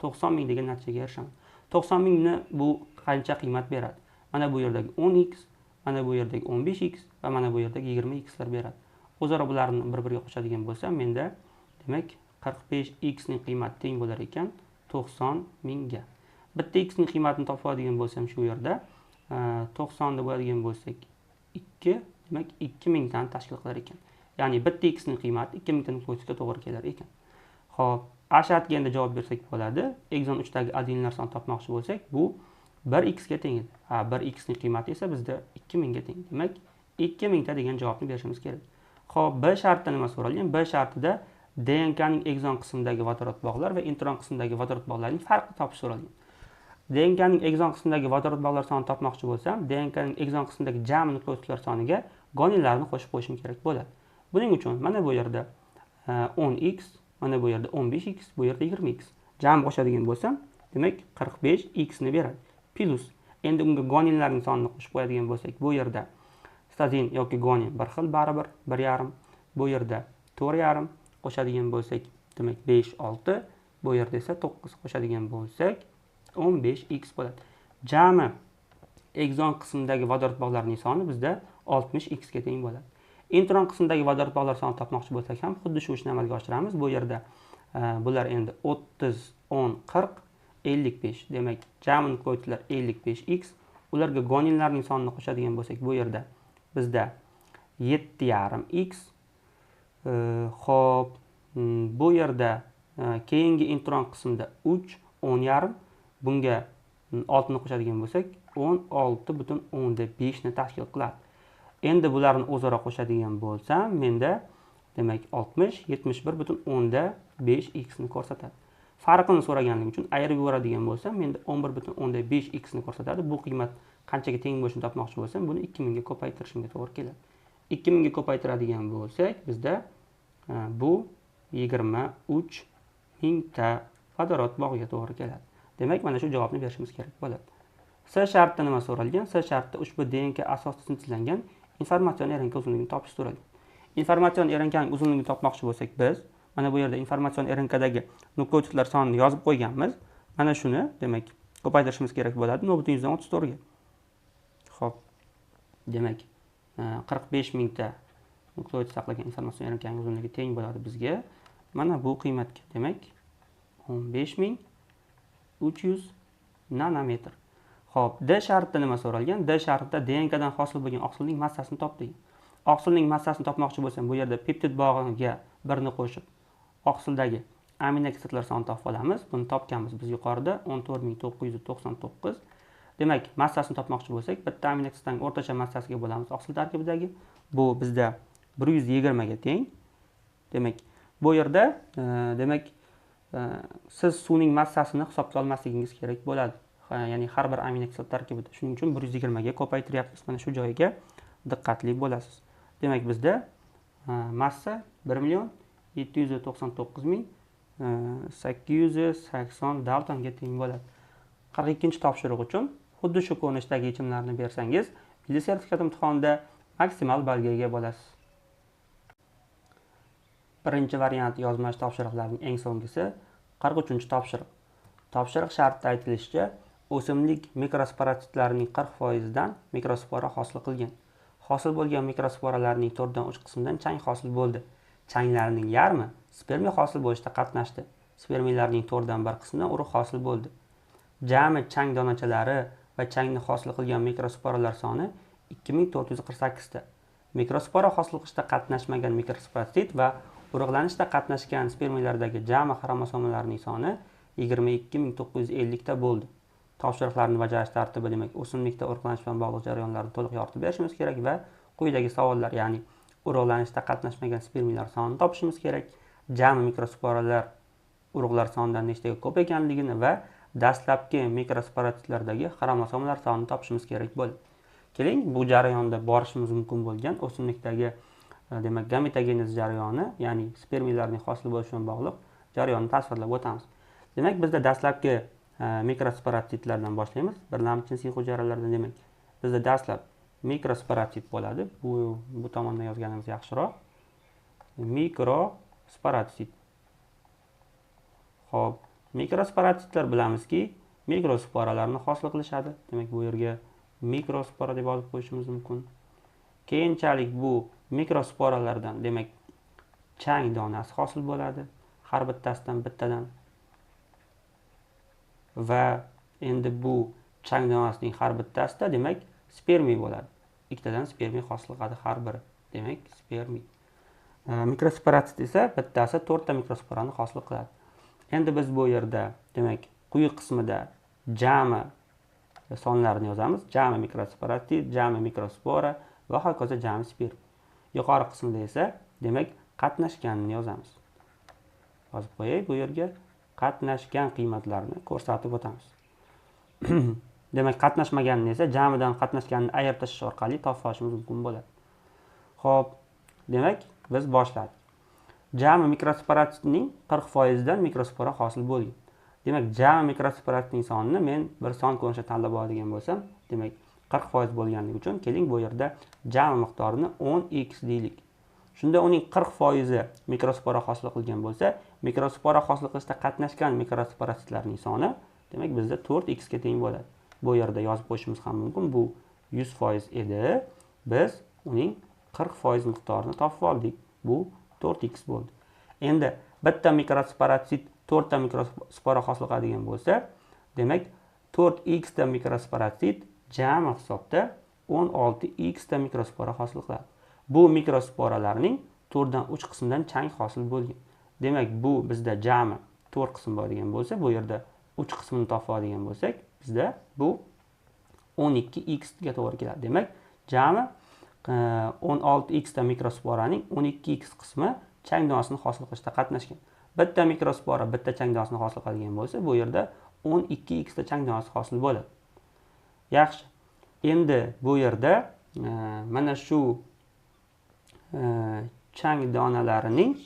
Speaker 1: 90 ming degan natijaga erishaman. 90 mingni bu qancha qiymat beradi? Mana bu yerdagi 10x, mana bu yerdagi 15x va mana bu yerdagi 20x lar beradi. O'zaro bularni bir-biriga qo'shadigan bo'lsam, menda demak 45x ning qiymati teng bo'lar ekan 90 mingga. Bitta x ning qiymatini topib oladigan bo'lsam shu yerda 90 deb bo'ladigan bo'lsak 2, demak 2 mingdan tashkil qilar ekan. Ya'ni bitta x ning qiymati 2 mingta nukleotidga to'g'ri kelar ekan. Xo'p, A shartiga endi javob bersak bo'ladi. Ekzon 3 dagi adeninlar sonini topmoqchi bo'lsak, bu 1x ga teng edi. Ha, 1x ning qiymati esa bizda 2000 ga teng. Demak, 2000 ta degan javobni berishimiz kerak. Xo'p, B shartida nima so'ralgan? B shartida DNKning ekzon qismidagi vodorod bog'lar va intron qismidagi vodorod bog'larning farqini topish so'ralgan. DNKning ekzon qismidagi vodorod bog'lar sonini topmoqchi bo'lsam, DNKning ekzon qismidagi jami nukleotidlar soniga guaninlarni qo'shib qo'yishim kerak bo'ladi. Buning uchun mana bu yerda 10x, mana bu yerda 15x, bu yerda 20x. Jami qo'shadigan bo'lsam, demak 45x ni beradi. Plus endi unga guaninlarning sonini qo'shib qo'yadigan bo'lsak, bu yerda sitozin yoki guanin bir xil baribir 1,5, bu yerda 4,5 qo'shadigan bo'lsak, demak 5, 6, bu yerda esa 9 qo'shadigan bo'lsak 15x bo'ladi. Jami ekzon qismidagi vodorod bog'larining soni bizda 60x ga teng bo'ladi. Intron qismidagi vodorod bog'lar sonini topmoqchi bo'lsak ham xuddi shu ishni amalga oshiramiz. Bu yerda bular endi 30, 10, 40, 55. Demak, jami nukleotidlar 55x. Ularga guaninlarning sonini qo'shadigan bo'lsak, bu yerda bizda 7,5 x. Xo'p, bu yerda keyingi intron qismida 3 10,5, bunga 6 ni qo'shadigan bo'lsak, 16,5 ni tashkil qiladi. Endi bularni o'zaro qo'shadigan bo'lsam, menda demak 60 71,5 x ni ko'rsatadi. Farqini so'raganligi uchun ayirib yuboradigan bo'lsam, menda 11,5 x ni ko'rsatadi. Bu qiymat qanchaga teng bo'lishini topmoqchi bo'lsam, buni 2000 ga ko'paytirishimga to'g'ri keladi. 2000 ga ko'paytiradigan bo'lsak, bizda bu 23 mingta vodorod bog'iga to'g'ri keladi. Demak, mana shu javobni berishimiz kerak bo'ladi. C shartda nima so'ralgan? C shartda ushbu DNK asosida sintezlangan informatsion RNK uzunligini topish so'ralgan. Informatsion RNKning uzunligini topmoqchi bo'lsak, biz mana bu yerda informatsion RNKdagi nukleotidlar sonini yozib qo'yganmiz. Mana shuni, demak, ko'paytirishimiz kerak bo'ladi 0,34 ga. Xo'p. Demak, 45 mingta nukleotid saqlagan informatsion RNKning uzunligi teng bo'ladi bizga mana bu qiymatga. Demak, 15 300 nanometr. Xo'p, D shartida nima so'ralgan? D shartida DNKdan hosil bo'lgan oqsilning massasini top degan. Oqsilning massasini topmoqchi bo'lsam, bu yerda peptid bog'iga birni qo'shib, oqsildagi aminokislotalar sonini topib olamiz. Buni topganmiz biz yuqorida, 14 999. Demak, massasini topmoqchi bo'lsak, bitta aminokislotaning o'rtacha massasiga bo'lamiz oqsil tarkibidagi. Bu bizda 120 ga teng. Demak, bu yerda demak, siz suvning massasini hisobga olmasligingiz kerak bo'ladi. Ya'ni har bir aminokislota tarkibida. Shuning uchun 120 ga ko'paytiryapmiz. Mana shu joyiga diqqatli bo'lasiz. Demak, bizda massa 1 million 799 ming 880 daltonga teng bo'ladi. 42-topshiriq uchun xuddi shu ko'rinishdagi yechimlarni bersangiz, milliy sertifikat imtihonida maksimal ballga ega bo'lasiz. Birinchi variant yozma topshiriqlarning eng so'nggisi, 43-topshiriq. Topshiriq shartida aytilishicha, o'simlik mikrosporotsitlarining 40 dan mikrospora hosil qilgan. Hosil bo'lgan mikrosporalarning to'rtdan uch qismidan chang hosil bo'ldi. Changlarning yarmi spermiya hosil bo'lishda qatnashdi. Spermiyalarning to'rtdan bir qismidan urug' hosil bo'ldi. Jami chang donachalari va changni hosil qilgan mikrosporalar soni 2448 ta. Mikrospora hosil qilishda qatnashmagan mikrosporotsit va urug'lanishda qatnashgan spermiyalardagi jami xromosomalarning soni 22 950 ta bo'ldi. Topshiriqlarni bajarish tartibi: demak, o'simlikda urug'lanish bilan bog'liq jarayonlarni to'liq yoritib berishimiz kerak va quyidagi savollar, ya'ni urug'lanishda qatnashmagan spermiyalar sonini topishimiz kerak, jami mikrosporalar urug'lar sonidan nechtaga ko'p ekanligini va dastlabki mikrosporotsitlardagi xromosomalar sonini topishimiz kerak bo'ladi. Keling, bu jarayonda borishimiz mumkin bo'lgan o'simlikdagi demak, gametogenez jarayoni, ya'ni spermiyalarning hosil bo'lishi bilan bog'liq jarayonni tasvirlab o'tamiz. Demak, bizda dastlabki mikrosporotsitlardan boshlaymiz, birlamchi jinsiy hujayralardan. Demak, bizda dastlab mikrosporotsit bo'ladi. Bu tomondan yozganimiz yaxshiroq. Mikrosporotsit. Xo'p, mikrosporotsitlar, bilamizki, mikrosporalarni hosil qilishadi. Demak, bu yerga mikrospora deb yozib qo'yishimiz mumkin. Keyinchalik bu mikrosporalardan, demak, chang donasi hosil bo'ladi, har bittasidan bittadan. Va endi bu chang donasining har bittasida, demak, spermiy bo'ladi. Ikkitadan spermiy hosil qiladi har biri. Demak, spermiy. Mikrosporotsit esa bittasi to'rtta mikrosporani hosil qiladi. Endi biz bu yerda, demak, quyi qismida jami sonlarni yozamiz: jami mikrosporotsit, jami mikrospora va hokazo, jami sperm. Yuqori qismida esa, demak, qatnashganini yozamiz. Yozib qo'yay, bu yerga qatnashgan qiymatlarni ko'rsatib o'tamiz. Demak, qatnashmaganini esa jamidan qatnashganini ayirib tashlash orqali topib olishimiz mumkin bo'ladi. Xo'p, demak, biz boshladik. Jami mikrosporotitning 40 foizidan mikrospora hosil bo'lgan. Demak, jami mikrosporotitning sonini men bir son ko'rinishida tanlab oladigan bo'lsam, demak, 40% bo'lganligi uchun, keling, bu yerda jami miqdorini 10 x deylik. Shunda uning 40 foizi mikrospora hosil qilgan bo'lsa, mikrospora hosil qilishda qatnashgan mikrosporotsitlarning soni, demak, bizda 4 x ga teng bo'ladi. Bu yerda yozib qo'yishimiz ham mumkin. Bu 100% edi. Biz uning 40% miqdorini topib oldik. Bu 4 x bo'ldi. Endi bitta mikrosporotsit to'rtta mikrospora hosil qiladigan bo'lsa, demak, 4 x ta mikrosporotsit jami hisobda 16 x ta mikrospora hosil qiladi. Bu mikrosporalarning 4 dan 3 qismidan chang hosil bo'lgan. Demak, bu bizda jami 4 qism bo'ladigan bo'lsa, bu yerda 3 qismini topib oladigan bo'lsak, bizda bu 12 x ga to'g'ri keladi. Demak, jami 16 x ta mikrosporaning 12 x qismi chang donasini hosil qilishda qatnashgan. Bitta mikrospora bitta chang donasini hosil qiladigan bo'lsa, bu yerda 12 x ta chang donasi hosil bo'ladi. Yaxshi, endi bu yerda mana shu chang donalarining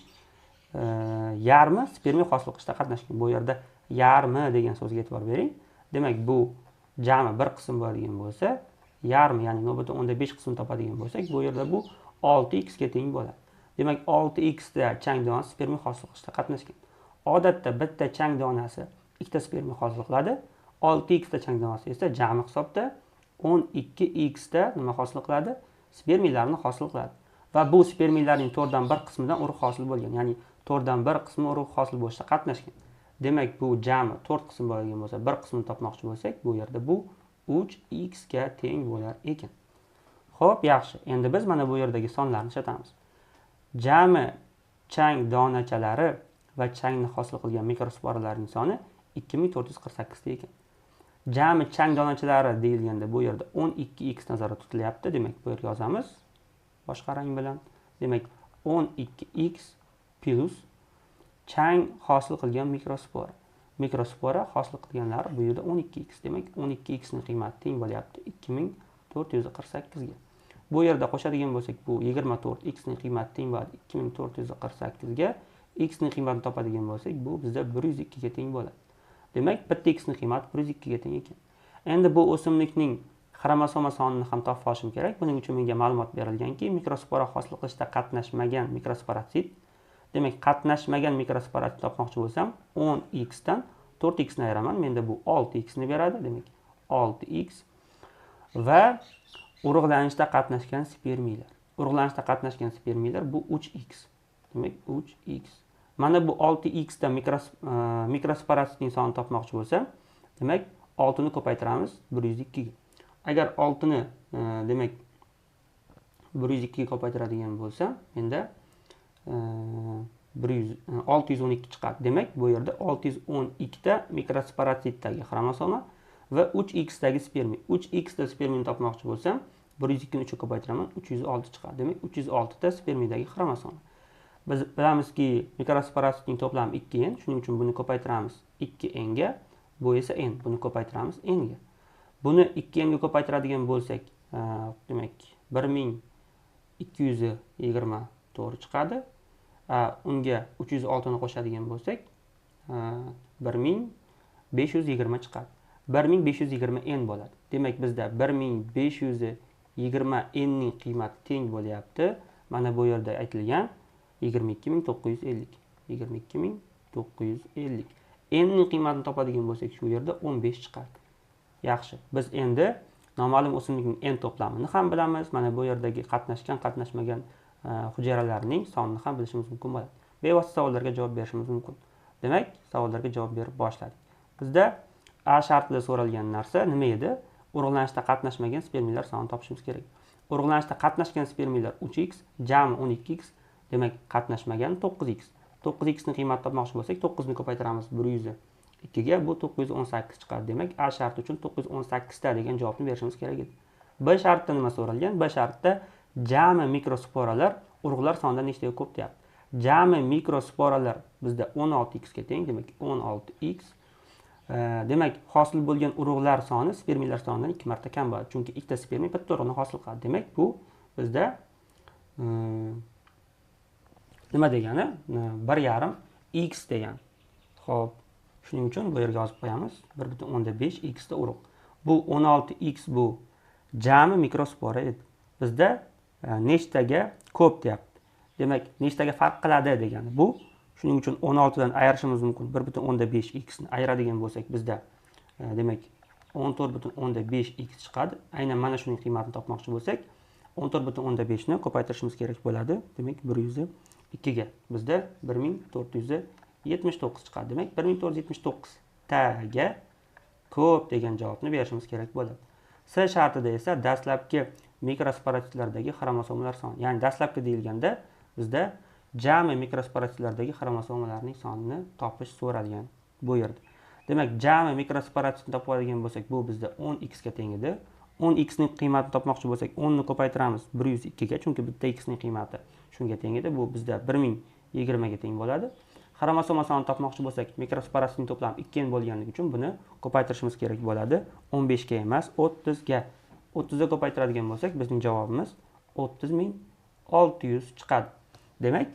Speaker 1: yarmi spermiy hosil qilishda qatnashgan. Bu yerda yarmi degan so'zga e'tibor bering. Demak, bu jami bir qism bo'ladigan bo'lsa, yarmi, ya'ni 0,5 qismini topadigan bo'lsak, bu yerda bu 6 x ga teng bo'ladi. Demak, 6 x ta chang donasi spermiy hosil qilishda qatnashgan. Odatda bitta chang donasi ikkita spermiy hosil qiladi. 6 x ta chang donasi esa jami hisobda 12 x ta nima hosil qiladi? Spermiylarni hosil qiladi. Va bu spermiylarning 1/4 qismidan urug' hosil bo'lgan, ya'ni 1/4 qismi urug' hosil bo'lishda qatnashgan. Demak, bu jami to'rt qism bo'ladigan bo'lsa, bir qismini topmoqchi bo'lsak, bu yerda bu 3 x ga teng bo'lar ekan. Ho'p, yaxshi, endi biz mana bu yerdagi sonlarni ishlatamiz. Jami chang donachalari va changni hosil qilgan mikrosporalarning soni 2448 ta ekan. Jami chang donachalari deyilganda, bu yerda 12 x nazarda tutilyapti. Demak, bu yerga yozamiz boshqa rang bilan. Demak, 12 x plyus chang hosil qilgan mikrospora, mikrospora hosil qilganlari bu yerda 12 x. Demak, 12 x ni qiymati teng bo'lyapti 2448 ga. Bu yerda qo'shadigan bo'lsak, bu 24 x ning qiymati teng bo'ladi 2448 ga. X ning qiymatini topadigan bo'lsak, bu bizda 102 ga teng bo'ladi. Demak, bitta x ning qiymati 102 ga teng ekan. Endi bu o'simlikning xromosoma sonini ham topib olishim kerak. Buning uchun menga ma'lumot berilganki, mikrospora hosil qilishda qatnashmagan mikrosporotsit. Demak, qatnashmagan mikrosporotsit topmoqchi bo'lsam, 10 x dan 4 x ni ayiraman. Menda bu 6 x ni beradi. Demak, 6 x va urug'lanishda qatnashgan spermiylar. Urug'lanishda qatnashgan spermiylar bu 3 x. Demak, 3 x. Mana bu 6 x da mikrosporotitning sonini topmoqchi bo'lsam, demak, 6 ni ko'paytiramiz 102 ga. Agar 6 ni demak, 102 ga ko'paytiradigan bo'lsam, menda 612 chiqadi. Demak, bu yerda 612 ta mikrosporotitdagi xromosoma va 3 x dagi spermiy. 3 x da spermiyni topmoqchi bo'lsam, 102 ni 3 ga ko'paytiraman, 306 chiqadi. Demak, 306 ta spermiydagi xromosoma. Biz bilamizki, mikrosporotitning to'plami 2 n, shuning uchun buni ko'paytiramiz 2 n ga, bu esa n, buni ko'paytiramiz n ga. Buni 2 n ga ko'paytiradigan bo'lsak, demak, 1220 to'g'ri chiqadi. Unga 306 ni qo'shadigan bo'lsak, 1520 chiqadi. 1520 n bo'ladi. Demak, bizda 1520 n ning qiymati teng bo'lyapti mana bu yerda aytilgan 22 950. 22 950. N ning qiymatini topadigan bo'lsak, shu yerda 15 chiqadi. Yaxshi, biz endi noma'lum o'simlikning n to'plamini ham bilamiz, mana bu yerdagi qatnashgan, qatnashmagan hujayralarning sonini ham bilishimiz mumkin bo'ladi. Bevosita savollarga javob berishimiz mumkin. Demak, savollarga javob berib boshladik. Bizda A shartida so'ralgan narsa nima edi? Urug'lanishda qatnashmagan spermiylar sonini topishimiz kerak. Urug'lanishda qatnashgan spermiylar 3 x, jami 12 x, demak, qatnashmagan 9 x. 9 x ni qiymatini topmoqchi bo'lsak, 9 ni ko'paytiramiz 102 ga, bu 918 chiqadi. Demak, A sharti uchun 918 ta degan javobni berishimiz kerak edi. B shartida nima so'ralgan? B shartda jami mikrosporalar urug'lar sonidan nechtaga ko'p deyapti. Jami mikrosporalar bizda 16 x ga teng. Demak, 16 x. Demak, hosil bo'lgan urug'lar soni spermiylar sonidan ikki marta kam bo'ladi, chunki ikkita spermiy bitta urug'ni hosil qiladi. Demak, bu bizda nima degani? 1,5 x degani. Ho'p, shuning uchun bu yerga yozib qo'yamiz: 1,5 x ta urug'. Bu 16 x, bu jami mikrospora edi. Bizda nechtaga ko'p deyapti. Demak, nechtaga farq qiladi degani bu. Shuning uchun 16 dan ayirishimiz mumkin. 1,5 x ni ayiradigan bo'lsak, bizda demak, 14,5 x chiqadi. Aynan mana shuning qiymatini topmoqchi bo'lsak, 14,5 ni ko'paytirishimiz kerak bo'ladi. Demak, 102 ga bizda 1479 chiqadi. Demak, 1479 taga ko'p degan javobni berishimiz kerak bo'ladi. C shartida esa dastlabki mikrosporotitlardagi xromosomalar soni, ya'ni dastlabki deyilganda bizda jami mikrosporotitlardagi xromosomalarning sonini topish so'ralgan bu yerda. Demak, jami mikrosporotitni topib oladigan bo'lsak, bu bizda 10x ga teng edi. 10x ning qiymatini topmoqchi bo'lsak, 10 ni ko'paytiramiz 102 ga, chunki bitta x ning qiymati shunga teng edi. Bu bizda 1020 ga teng bo'ladi. Xromosoma sonini topmoqchi bo'lsak, mikrosporotitning to'plami 2 n bo'lganligi uchun buni ko'paytirishimiz kerak bo'ladi. 15 ga emas, 30 ga. 30 ga ko'paytiradigan bo'lsak, bizning javobimiz 30 600 chiqadi. Demak,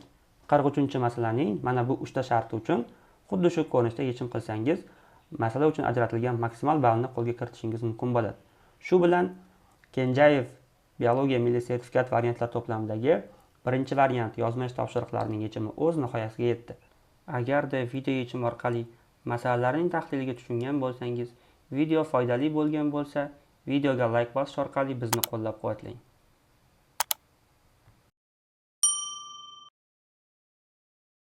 Speaker 1: 43-masalaning mana bu 3 ta sharti uchun xuddi shu ko'rinishda yechim qilsangiz, masala uchun ajratilgan maksimal ballni qo'lga kiritishingiz mumkin bo'ladi. Shu bilan Kenjayev biologiya milliy sertifikat variantlar to'plamidagi birinchi variant yozma ish topshiriqlarining yechimi o'z nihoyasiga yetdi. Agarda video yechim orqali masalalarning tahliliga tushungan bo'lsangiz, video foydali bo'lgan bo'lsa, videoga layk bosish orqali bizni qo'llab-quvvatlang.